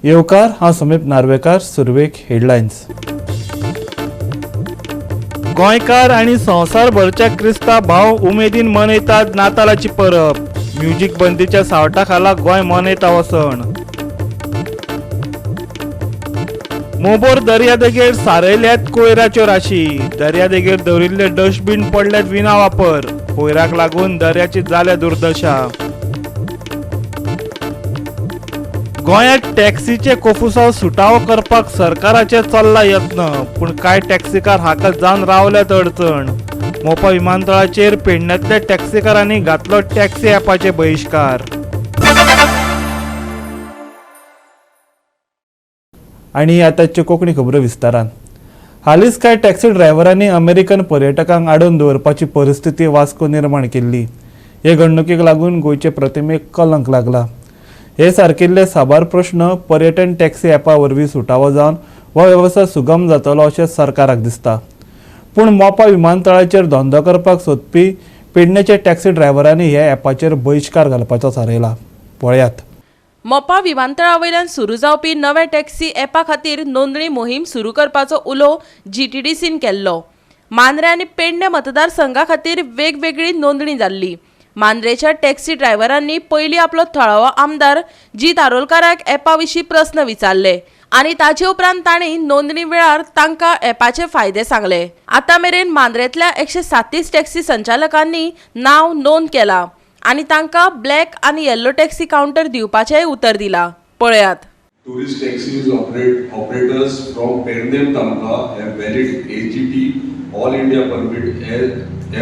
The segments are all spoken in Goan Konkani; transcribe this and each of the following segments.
येवकार, हांव समीप नार्वेकार. सुरवेक हेडलायन्स. गोंयकार आनी संवसारभरच्या क्रिस्तांव भाव उमेदीन मनयतात नातालाची परब. म्युजीक बंदीच्या सावटा खाला गोंय मनयता हो सण. मोबोर दर्यादेगेर सारयल्यात कोयराच्यो राशी. दर्यादेगेर दवरिल्ले डस्टबीन पडल्यात विना वापर. कोयराक लागून दर्याची जाल्या दुर्दशा. गोंयांत टॅक्सीचे कोफुसांव सुटावो करपाक सरकाराचे चल्ला यत्न, पूण कांय टॅक्सीकार हाका जावन रावल्यात अडचण. मोपा विमानतळाचेर पेडण्यांतल्या टॅक्सीकारांनी घातलो टॅक्सी ॲपाचे बहिश्कार. आनी आतांच्यो कोंकणी खबरो विस्तारान. हालींच कांय टॅक्सी ड्रायव्हरांनी अमेरिकन पर्यटकांक आडोवन दवरपाची परिस्थिती वास्को निर्माण केल्ली. हे घडणुकेक लागून गोंयचे प्रतिमेक कलंक लागला. हे सारकिल्ले साबार प्रश्न पर्यटन टॅक्सी ॲपा वरवीं सुटावो जावन हो वेवसाय सुगम जातलो अशें सरकाराक दिसता. पूण मोपा विमानतळाचेर धंदो करपाक सोदपी पेडणेच्या टॅक्सी ड्रायव्हरांनी ह्या ॲपाचेर बहिश्कार घालपाचो थारायला. पळयात. मोपा विमानतळा वयल्यान सुरू जावपी नव्या टॅक्सी ॲपा खातीर नोंदणी मोहीम सुरू करपाचो उलो जीटीडीसीन केल्लो. मांद्रें आनी पेडणे मतदारसंघा खातीर वेगवेगळी नोंदणी जाल्ली. मांद्रेच्या टॅक्सी ड्रायव्हरांनी पयलीं आपलो थळावो आमदार जीत आरोलकाराक ॲपा विशीं प्रस्न विचारले आनी ताचे उपरांत तांणी नोंदणी वेळार तांकां ॲपाचे फायदे सांगले. आतां मेरेन मांद्रेंतल्या 137 टॅक्सी संचालकांनी नांव नोंद केलां आनी तांकां ब्लॅक आनी येल्लो टॅक्सी कावंटर दिवपाचेंय उतर दिलां. पळयात. Tourist taxis operators from Pernem Taluka have valid AGT All India permit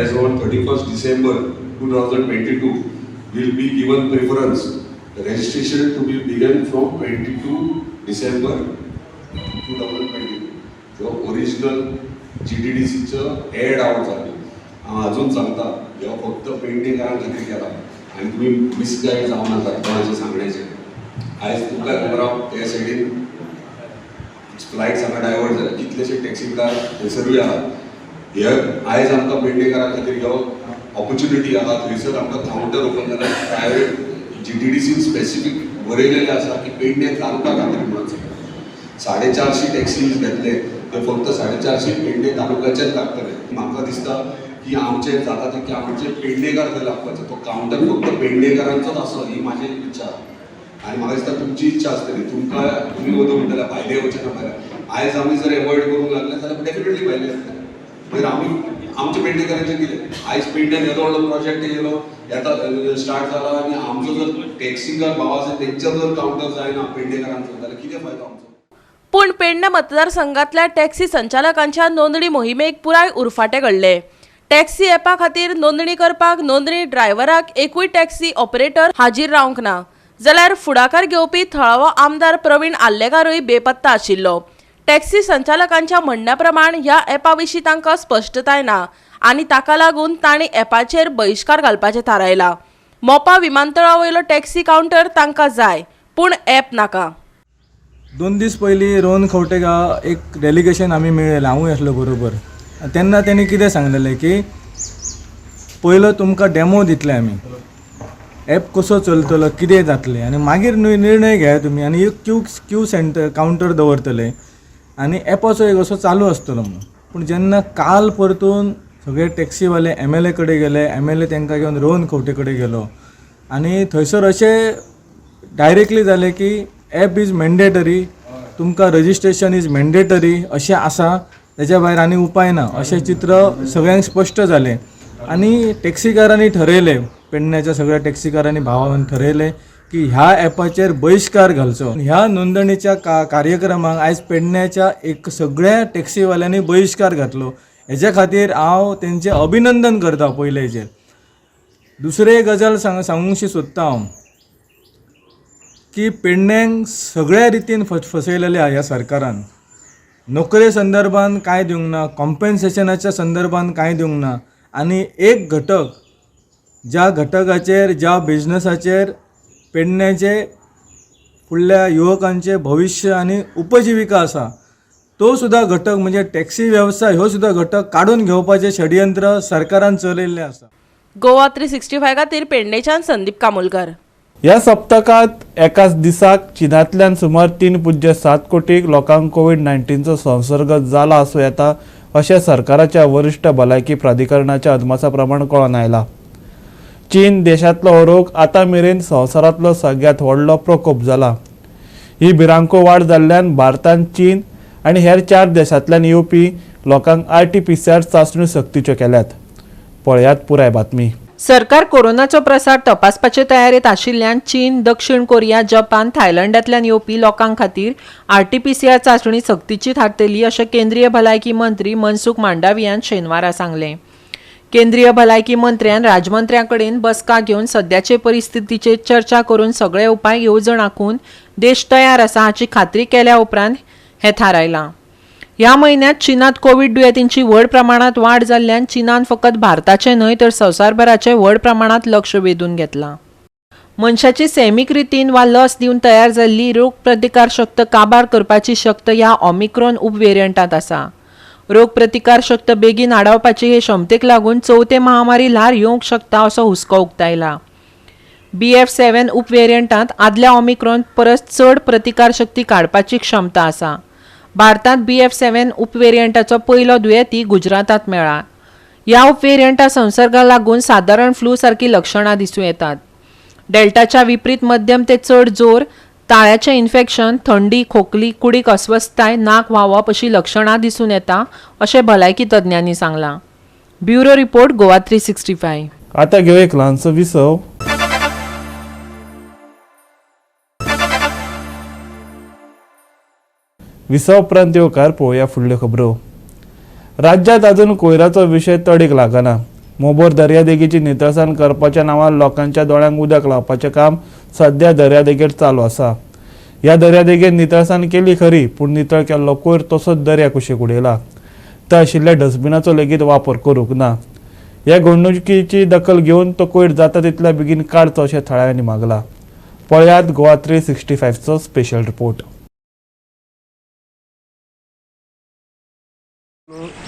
as on 31st December 2022 will be given preference. The registration to be begun from 22 December 2022. जो ओरिजिनल GTDC add out जाली. हांव अजून सांगता, ह्यो फक्त पेडणेकारां खातीर केला आनी तुमी मिसगायड जावं नाका कोणाच्या सांगण्याचेर. आयज तुमकां खबर आहा, त्या सायडीन फ्लायट्स हांगा डायवर्ट जाल्या, कितलेशे टॅक्सीकार थंयसरूय आहात. हे आयज आमकां पेडणेकारां खातीर ह्यो ऑपॉर्च्युनिटी आहा. थंयसर आमकां कावंटर ओपन जाला. प्रायवेट जीटीडीसीन स्पेसिफीक बरयलेलें आसा की पेडणे तालुका खातीर म्हणून. 450 टॅक्सीज घेतले ते फक्त 450 पेडणे तालुक्याचेच लागतले. म्हाका दिसता की आमचे जाता ते की आमचे पेडणेकार थंय लागपाचे. तो कावंटर फक्त पेडणेकारांचोच आसो ही माझी इच्छा आनी म्हाका दिसता तुमची इच्छा आसतली. तुमकां तुमी वदो म्हणटले भायले येवचे ना. भायले आयज आमी जर एवॉयड करूंक लागले जाल्यार डेफिनेटली भायले येतले. मागीर आमी आमच्या पेडणेकारांचें कितें? आयज पेडण्यान येदो व्हडलो प्रोजेक्ट येयलो, येता स्टार्ट जाला आनी आमचो जर टॅक्सीकार भाव आसा तेंचो जर कावंटर जायना पेडणेकारांचो जाल्यार कितें फायदो आमचो? पूण पेडणे मतदारसंघातल्या टॅक्सी संचालकांच्या नोंदणी मोहिमेक पुराय उरफाटें घडलें. टॅक्सी ॲपा खातीर नोंदणी करपाक नोंदणी ड्रायव्हराक एकूय टॅक्सी ऑपरेटर हाजीर रावंक ना, जाल्यार फुडाकार घेवपी थळावो आमदार प्रवीण आर्लेकारूय बेपत्ता आशिल्लो. टॅक्सी संचालकांच्या म्हणण्या प्रमाण ह्या ॲपा विशीं तांकां स्पश्टताय ना आनी ताका लागून तांणी ॲपाचेर बहिश्कार घालपाचें थारायलां. मोपा विमानतळा वयलो टॅक्सी कावंटर तांकां जाय, पूण ॲप नाका. 2 दीस पयलीं रोहन खंवटेक एक डेलिगेशन आमी मेळ्ळेलें. हांवूय आसलो बरोबर. तेन्ना तेणी कितें सांगलेलें की पयलो तुमकां डेमो दितले आमी, एप कसो चलतलो, कितें जातलें आनी मागीर न्हय निर्णय घेया तुमी आनी एक क्यू क्यू सेंटर कावंटर दवरतले आनी एपाचो एक असो चालू आसतलो म्हणून. पूण जेन्ना काल परतून सगळे टॅक्सीवाले एमएलए कडेन गेले, एमएलए तांकां घेवन रोहन खंवटे कडेन गेलो आनी थंयसर अशें डायरेक्टली जालें की एप is mandatory, तुमकां रजिस्ट्रेशन is mandatory अशें आसा, तेच्या भायर आनी उपाय ना अशें चित्र सगळ्यांक स्पश्ट जालें. आनी टॅक्सीकारांनी ठरयलें, पेडण्याच्या सगळ्या टॅक्सीकारांनी भावान ठरयलें की ह्या एपाचेर बहिश्कार घालचो. ह्या नोंदणीच्या का कार्यक्रमाक आयज पेडण्याच्या एक सगळ्या टॅक्सीवाल्यांनी बहिश्कार घातलो. हेच्या खातीर हांव तेंचें अभिनंदन करता पयले हेजेर. दुसरें गजाल सांगूंकशी सोदता हांव की पेडण्यांक सगळ्या रितीन फसयलेलें आहा ह्या सरकारान. नोकरे संदर्भान कांय दिवंक ना, कॉम्पेन्सेशनाच्या संदर्भान कांय दिवंक ना आनी एक घटक, ज्या घटकाचेर, ज्या बिजनसाचेर पेडण्याचे फुडल्या युवकांचें भविश्य आनी उपजिविका आसा, तो सुद्दां घटक म्हणजे टॅक्सी वेवसाय, ह्यो सुद्दां घटक काडून घेवपाचें षडयंत्र सरकारान चलयल्लें आसा. गोवा 365 खातीर पेडणेच्यान संदीप कामोलकर. ह्या सप्तकांत एकाच दिसाक चीनांतल्यान सुमार 3.7 कोटी लोकांक कोवीड-19चो संसर्ग जाला आसूं येता अशें सरकाराच्या वरिश्ठ भलायकी प्राधिकरणाच्या अदमासा प्रमाण कळोन आयला. चीन देशांतलो हो रोग आतां मेरेन संवसारांतलो सगळ्यांत व्हडलो प्रकोप जाला. ही भिरांकूळ वाड जाल्ल्यान भारतान चीन आनी हेर 4 देशांतल्यान येवपी लोकांक RT-PCR चांचण्यो सक्तीच्यो केल्यात. पळयात पुराय बातमी. सरकार कोरोनाचो प्रसार तपासपाचे तयारेत आशिल्ल्यान चीन, दक्षिण कोरिया, जपान, थायलंडांतल्यान येवपी लोकां खातीर RT-PCR चांचणी सक्तीची थारतली अशें केंद्रीय भलायकी मंत्री मनसुख मांडावियान शेनवारा सांगलें. केंद्रीय भलायकी मंत्र्यान राजमंत्र्यां कडेन बसका घेवन सद्याचे परिस्थितीचेर चर्चा करून सगळे उपाय येवजण आंखून देश तयार आसा हाची खात्री केल्या उपरांत हें थारायलां. ह्या म्हयन्यांत चीनांत कोवीड दुयेंतींची व्हड प्रमाणांत वाड जाल्ल्यान चीनान फकत भारताचें न्हय तर संवसारभराचें व्हड प्रमाणांत लक्ष वेधून घेतलां. मनशाची सैमीक रितीन वा लस दिवन तयार जाल्ली रोग प्रतिकार शक्त काबार करपाची शक्त ह्या ओमिक्रॉन उपवेरियंटांत आसा. रोग प्रतिकार शक्त बेगीन आडावपाची हे क्षमतेक लागून चवथे महामारी ल्हार येवंक शकता असो हुस्को उक्तायला. BF7 उपवेरियंटांत आदल्या ओमिक्रॉन परस चड प्रतिकार शक्ती काडपाची क्षमता आसा. भारतांत BF7 उपवेरियंटाचो पयलो दुयेंती गुजरातांत मेळ्ळा. ह्या उपवेरियंटा संसर्गाक लागून सादारण फ्लू सारकी लक्षणां दिसूं येतात. डेल्टाच्या विपरीत मध्यम ते चड जोर, ताळ्याचें इन्फेक्शन, थंडी, खोकली, कुडीक अस्वस्थताय, नाक व्हांवप अशी लक्षणां दिसून येता अशें भलायकी तज्ञांनी सांगलां. Bureau report, Goa 365. आतां घेवया एक ल्हानसो विसव. विसव उपरांत येवकार पळोवया फुडल्यो खबरो. राज्यांत अजून कोयराचो विशय तडीक लागना. मोबोर दर्यादेगेची नितळसाण करपाच्या नांवान लोकांच्या दोळ्यांक उदक लावपाचें काम सध्या दर्यादेगेर चालू आसा. ह्या दर्यादेगेर नितळसाण केली खरी, पूण नितळ केल्लो कोयर तसोच दर्या कुशीक उडयला. थंय आशिल्ल्या डस्टबिनाचो लेगीत वापर करूंक ना. ह्या घडणुकेची दखल घेवन तो कोयर जाता तितल्या बेगीन काडचो अशें थळाव्यांनी मागलां. पळयात गोवा 365चो स्पेशल रिपोर्ट.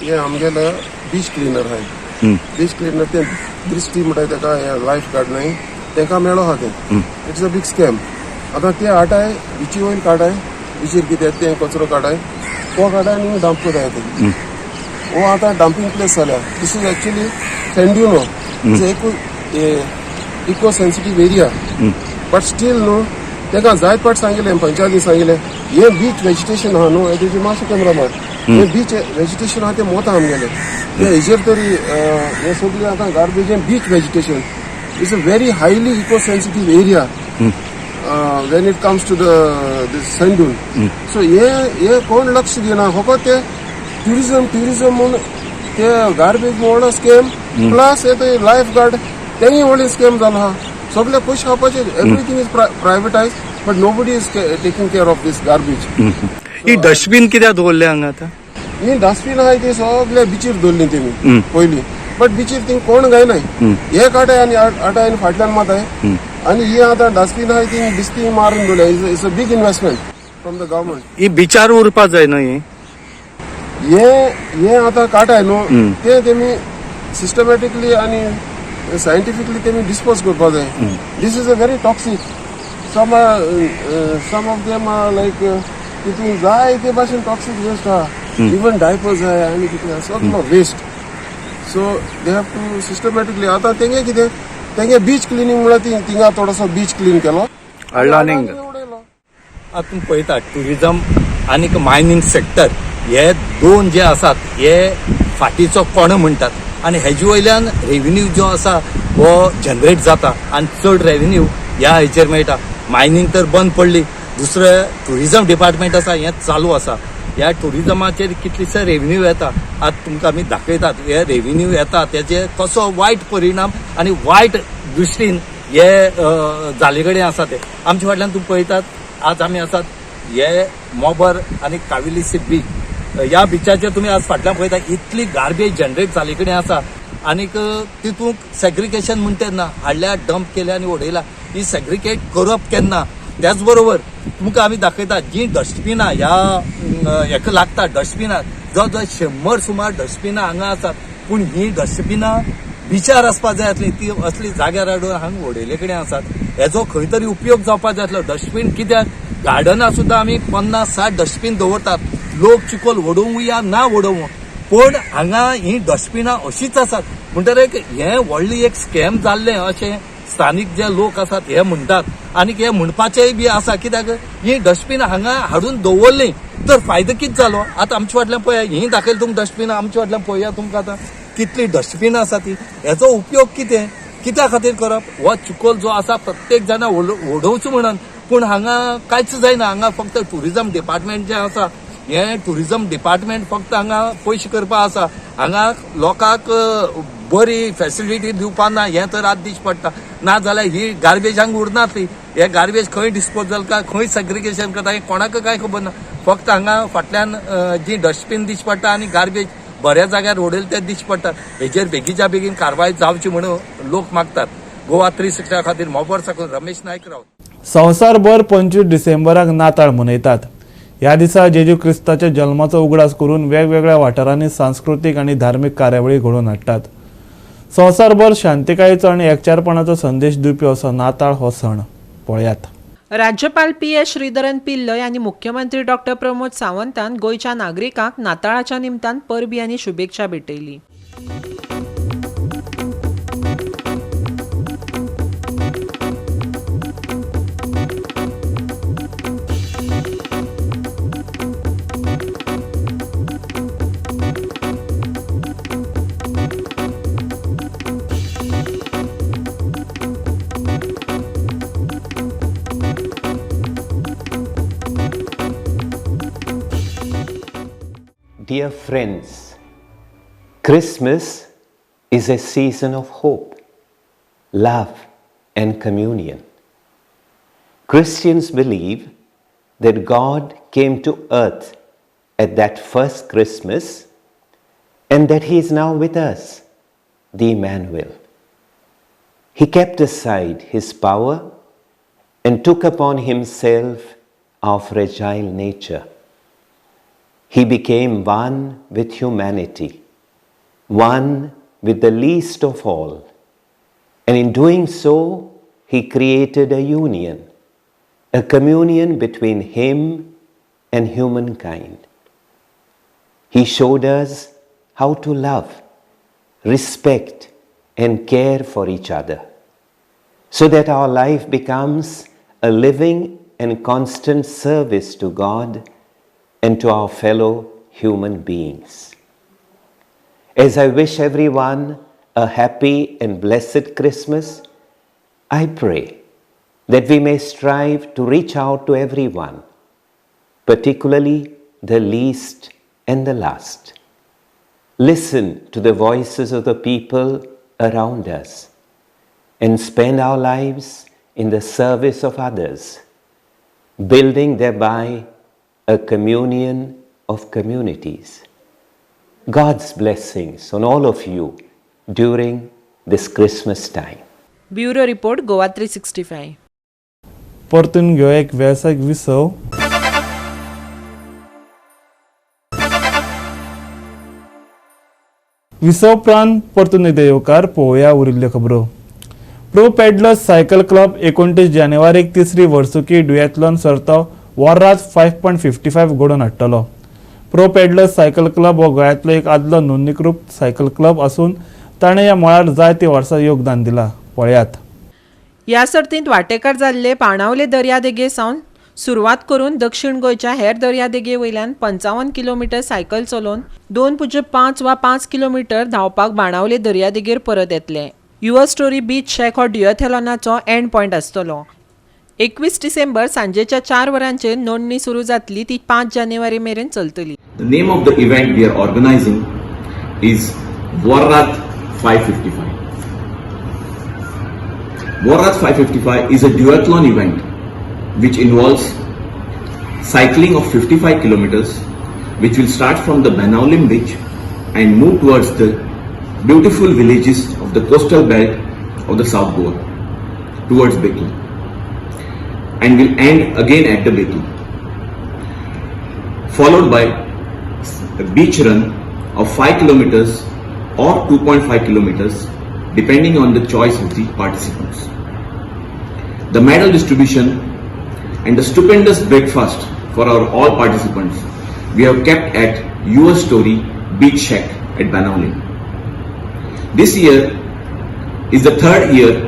हे आमगेले बीच क्लिनर आहाय. बीच क्लिनर ते दृश्टी म्हणटाय तेका, हे लायफ गार्ड न्हय, तेका मेळो आहा तें. It's a big scam. आतां ते हाडाय बिची वयर काडाय, बिचीर कितें तें कचरो काडाय, तो काडाय आनी डंप कोताय ते. हो आतां डंपिंग प्लेस जाल्या. This is actually sand dune, it's eco sensitive area, but still न्हू तेका जायत पाट सांगिल्लें, पंचायतीन सांगिल्लें, हे बीच वेजिटेशन आहा न्हू, हेजेर मातशें कॅमेरा मार, हे बीच वेजिटेशन आहा तें मोता आमगेलें. ते हेजेर तरी हे सगळें आतां garbage. Beach vegetation is a very highly eco sensitive area when it comes to the sand dune. So हे हे कोण लक्ष दिना. फकत ते ट्युरिझम ट्युरिझम म्हूण ते गार्बेज व्हडलो स्कॅम, प्लस हे ते लायफ गार्ड तेंय व्हडलें स्कॅम जालो आहा. सगळे पयशे खावपाचे. Everything is privatise, but nobody is taking care of this garbage. He dustbin कित्याक दवरले हांगा आतां? ही डस्टबीन आहाय ती सगळे बिचीर दवरली तेमी पयलीं, बट बिचीर थिंग कोण गायनाय. हे काडाय आनी आटाय आनी फाटल्यान माताय आनी ही आतां डस्टबीन आहाय ती बिस्ती मारून दवरल्या. It's a big investment from the government. ही बिचार उरपा जाय न्हय ही? हे हे आतां काटाय न्हू ते तेमी सिस्टमॅटिकली आनी सायंटिफिकली तेमी डिस्पोज करपा जाय. This is a very toxic. Some of them are like तितून जाय ते भाशेन टॉक्सीक वेस्ट आहा. इवन डायपर्स आहाय आनी कितें आहा, सगलो waste. So they have to systematically. आतां तेंगे कितें, तेंगे बीच क्लिनींग म्हळ्यार ती थिंगा थोडोसो बीच क्लीन केलो हाडलो आनी उडयलो. आतां तुमी पळयता, ट्युरिजम आनी मायनींग सेक्टर हे दोन जे आसात हे फाटीचो कोणो म्हणटात आनी हेजे वयल्यान रेव्हेन्यू जो आसा हो जनरेट जाता आनी चड रेव्हेन्यू ह्या हेचेर मेळटा. मायनींग तर बंद पडली, दुसरें ट्युरिजम डिपार्टमेंट आसा हें चालू आसा. ह्या ट्युरिजमाचेर कितलीसो रेव्हेन्यू येता आतां तुमकां आमी दाखयतात. हे रेव्हेन्यू येता तेजे कसो वायट परिणाम आनी वायट दृश्टीन हे जाले कडेन आसा ते आमच्या फाटल्यान तुमी पळयतात. आज आमी आसात हे मोबर आनी काविलिसी बीच. ह्या बिचाचेर तुमी आज फाटल्यान पळयता इतली गार्बेज जनरेट जाल्ले कडेन आसा आनीक तितूंत सेग्रिगेशन म्हणटा ना, हाडल्या डंप केल्या आनी उडयला. ही सेग्रिगेट करप केन्ना? त्याच बरोबर तुमकां आमी दाखयता जी डस्टबिनां ह्या हेका लागता, डस्टबिनां जवळ जवळ 100 सुमार डस्टबिनां हांगा आसात, पूण ही डस्टबिनां बिचार आसपा जाय आसली, ती असली जाग्यार हाडून हांगा उडयले कडेन आसात. हेजो खंय तरी उपयोग जावपाक जाय आसलो. डस्टबीन कित्याक गार्डना सुद्दां आमी 50-60 डस्टबीन दवरतात, लोक चिकोल वडोवं या ना वडोवं, पूण हांगा ही डस्टबिनां अशीच आसात. म्हणटकीर एक हें व्हडली एक स्कॅम जाल्लें अशें स्थानीक जे लोक आसात हे म्हणटात आनी हे म्हणपाचेय बी आसा. कित्याक ही डस्टबिनां हांगा हाडून दवरलीं तर फायदो कितें जालो? आतां आमचे फाटल्यान पळया, ही दाखयली तुमकां डस्टबिनां, आमचे फाटल्यान पळया तुमकां आतां कितली डस्टबिनां आसा ती. हेचो उपयोग कितें, कित्या खातीर करप? हो चिकोल जो आसा प्रत्येक जाणा वडोवचो म्हणून, पूण हांगा कांयच जायना. हांगा फक्त ट्युरिजम डिपार्टमेंट जें आसा, हें ट्युरिजम डिपार्टमेंट फक्त हांगा पयशे करपा आसा. हांगा लोकांक बरी फॅसिलिटी दिवपा ना, हें तर रात दीस पडटा. ना जाल्यार ही गार्बेज हांगा उरनासली, हे गार्बेज खंय डिस्पोजल काय खंय सेग्रिगेशन करता हें कोणाक कांय खबर ना. फक्त हांगा फाटल्यान जी डस्टबीन दिस पडटा आनी गार्बेज बऱ्या जाग्यार उडयले ते दिस पडटा. हेजेर बेगीच्या बेगीन कारवाय जावची म्हणून लोक मागतात. गोवा 360 खातीर मोबर साकून रमेश नायक रावत. संवसारभर 25 डिसेंबराक नाताळ मनयतात. ह्या दिसा जेजू क्रिस्ताच्या जल्माचो उगडास करून वेगवेगळ्या वाठारांनी सांस्कृतीक आनी धार्मीक कार्यावळी घडोवन हाडटात. संवसारभर शांतिकायेचो आनी एकचारपणाचो संदेश दिवपी असो नाताळ हो सण. पळयात. राज्यपाल पी.एस. श्रीधरन पिल्लय आनी मुख्यमंत्री डॉक्टर प्रमोद सावंतान गोंयच्या नागरिकांक नाताळाच्या निमतान परबी आनी शुभेच्छा भेटयली. Dear friends, Christmas is a season of hope, love and communion. Christians believe that God came to earth at that first Christmas and that He is now with us, the Emmanuel. He kept aside His power and took upon Himself our fragile nature. He became one with humanity, one with the least of all. And in doing so, He created a union, a communion between Him and humankind. He showed us how to love, respect, and care for each other, so that our life becomes a living and constant service to God and to our fellow human beings. As I wish everyone a happy and blessed Christmas, I pray that we may strive to reach out to everyone, particularly the least and the last. Listen to the voices of the people around us and spend our lives in the service of others, building thereby a communion of communities. God's blessings on all of you during this Christmas time. Bureau report, Goa 365. परतून घेवया एक वेवसायीक विसव. विसव उपरांत परतून एकदां येवकार. पळोवया उरिल्ल्यो खबरो. प्रो पॅडलर्स सायकल क्लब 29 जानेवारीक तिसरी वर्सुकी डुएथलॉन सर्त वॉर्रात 5.55 घडोवन हाडटलो. प्रो पॅडलर्स सायकल क्लब हो गोंयांतलो एक आदलो नोंदणीकृत सायकल क्लब आसून ताणें ह्या मळार जायतीं वर्सां योगदान दिलां. पळयात. ह्या सर्तींत वांटेकार जाल्ले बाणावले दर्यादेगे सावन सुरवात करून दक्षिण गोंयच्या हेर दर्यादेगे वयल्यान 55 किलोमिटर सायकल चलोवन 2.5 वा 5 किलोमिटर धांवपाक बाणावले दर्यादेगेर परत येतले. Your story beach shack हो ड्युएथलॉनाचो एंड पॉयंट आसतलो. 21 डिसेंबर सांजेच्या 4 वरांचेर नोंदणी सुरू जातली, ती 5 जानेवारी मेरेन चलतली. The name of the event we are organizing is Vorrath 555. Vorrath 555 is a duathlon event which involves cycling of 55 kilometers, which will start from the Benaulim beach and move towards the beautiful villages of the coastal belt of the South Goa towards Betul, and will end again at the Betul, followed by a beach run of 5 kilometers or 2.5 kilometers depending on the choice of the participants. The medal distribution and the stupendous breakfast for our all participants we have kept at Your Story Beach Shack at Benaulim. This year is the third year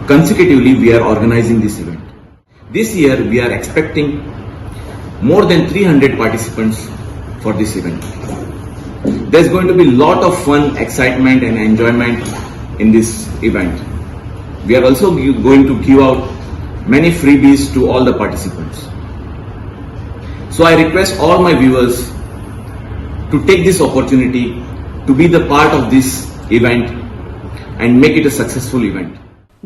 consecutively we are organizing this event. This year we are expecting more than 300 participants for this event. There's going to be lot of fun, excitement and enjoyment in this event. We are also going to give out many freebies to all the participants. So I request all my viewers to take this opportunity to be the part of this event and make it a successful event.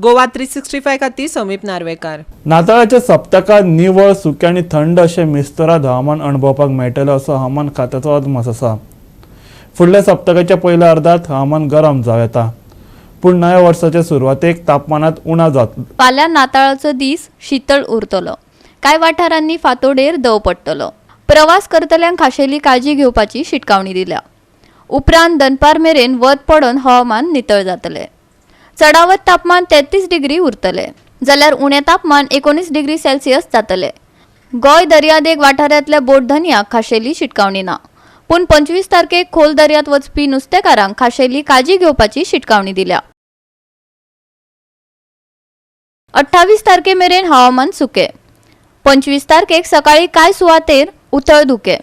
Goa 365 खातीर समीप नार्वेकार. नाताळाच्या सप्तकांत निवळ, सुकें आनी थंड अशें मिस्तुराद हवामान अणभवपाक मेळटलें असो हवामान खात्याचो अदमास आसा. फुडल्या सप्तकाच्या पयल्या अर्दांत हवामान गरम जावं येता, पूण नव्या वर्साचे सुरवातेक तापमानांत उणाव जातलो. फाल्यां नाताळाचो दीस शितळ उरतलो. कांय वाठारांनी फांतोडेर दंव पडटलो. प्रवास करतल्यांक खाशेली काळजी घेवपाची शिटकावणी दिल्या. उपरांत दनपार मेरेन वत पडून हवामान नितळ जातलें. चडावत तापमान 33 डिग्री उरतलें, जाल्यार उणें तापमान 19 डिग्री सेल्सियस जातलें. गोंय दर्यादेग वाठारांतल्या बोट धनयांक खाशेली शिटकावणी ना, पूण 25 तारखेक खोल दर्यांत वचपी नुस्तेकारांक खाशेली काळजी घेवपाची शिटकावणी दिल्या. 28 तारखे मेरेन हवामान सुकें. 25 तारखेक सकाळी कांय सुवातेर उथळ धुकें.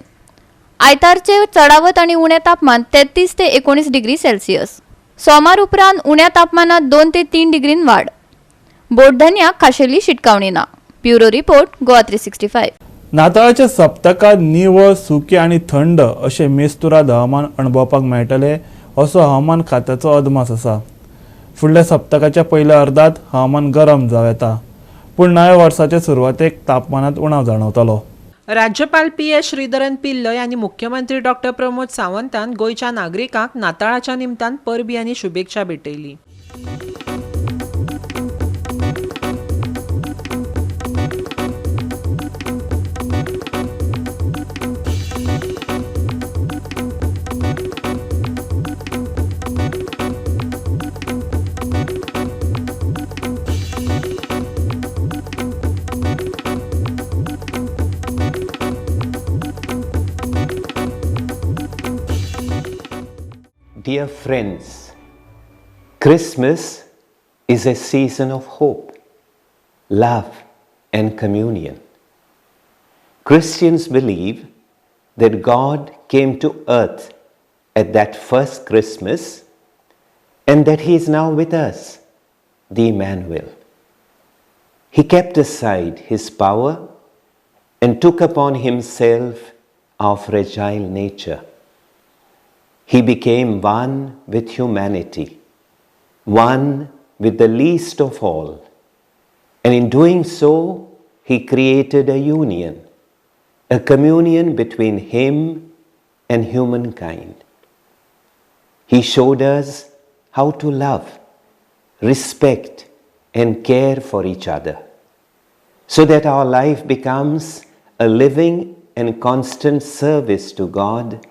आयतारचे चडावत आनी उणें तापमान 33 ते 19 डिग्री सेल्सियस. सोमार उपरांत उण्या तापमानात 2 ते 3 डिग्रीन वाड. बोटधनयाक खाशेली शिटकावणी ना. Bureau report, Goa 365. नाताळाच्या सप्तकांत निवळ, सुकें आनी थंड अशें मिस्तुराद हवामान अणभवपाक मेळटलें असो हवामान खात्याचो अदमास आसा. फुडल्या सप्तकाच्या पयल्या अर्दांत हवामान गरम जावं येता, पूण नव्या वर्साचे सुरवातेक तापमानांत उणाव जाणवतलो. राज्यपाल पी.एस. श्रीधरन पिल्लय आनी मुख्यमंत्री डॉक्टर प्रमोद सावंतान गोंयच्या नागरिकांक नाताळाच्या निमतान परबी आनी शुभेच्छा भेटयली. Dear friends, Christmas is a season of hope, love, and communion. Christians believe that God came to earth at that first Christmas and that He is now with us, the Emmanuel. He kept aside His power and took upon Himself our fragile nature. He became one with humanity, one with the least of all. And in doing so, He created a union, a communion between Him and humankind. He showed us how to love, respect, and care for each other, so that our life becomes a living and constant service to God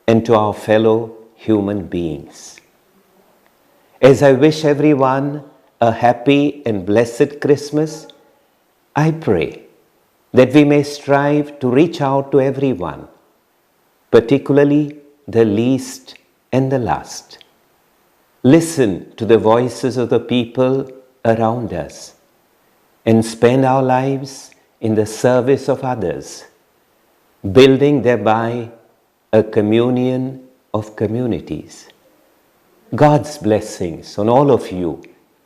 and to our fellow human beings. As I wish everyone a happy and blessed Christmas, I pray that we may strive to reach out to everyone, particularly the least and the last. Listen to the voices of the people around us and spend our lives in the service of others, building thereby a communion of communities. God's blessings on all of you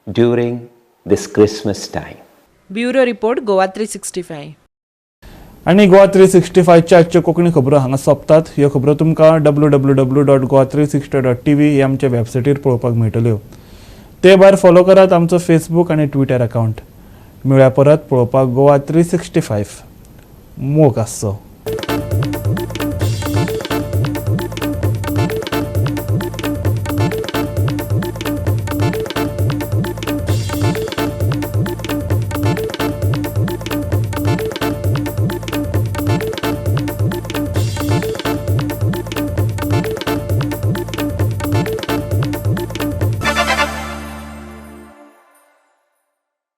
during this Christmas time. Bureau report, Goa 365. आनी गोवा 365च्या आजच्यो कोंकणी खबरो हांगा सोंपतात. ह्यो खबरो तुमकां www.goa360.tv ह्या आमच्या वेबसायटीर पळोवपाक मेळटल्यो. ते भायर फॉलो करात आमचो फेसबूक आनी ट्विटर अकावंट. मेळया परत पळोवपाक गोवा 365. मोग आसचो.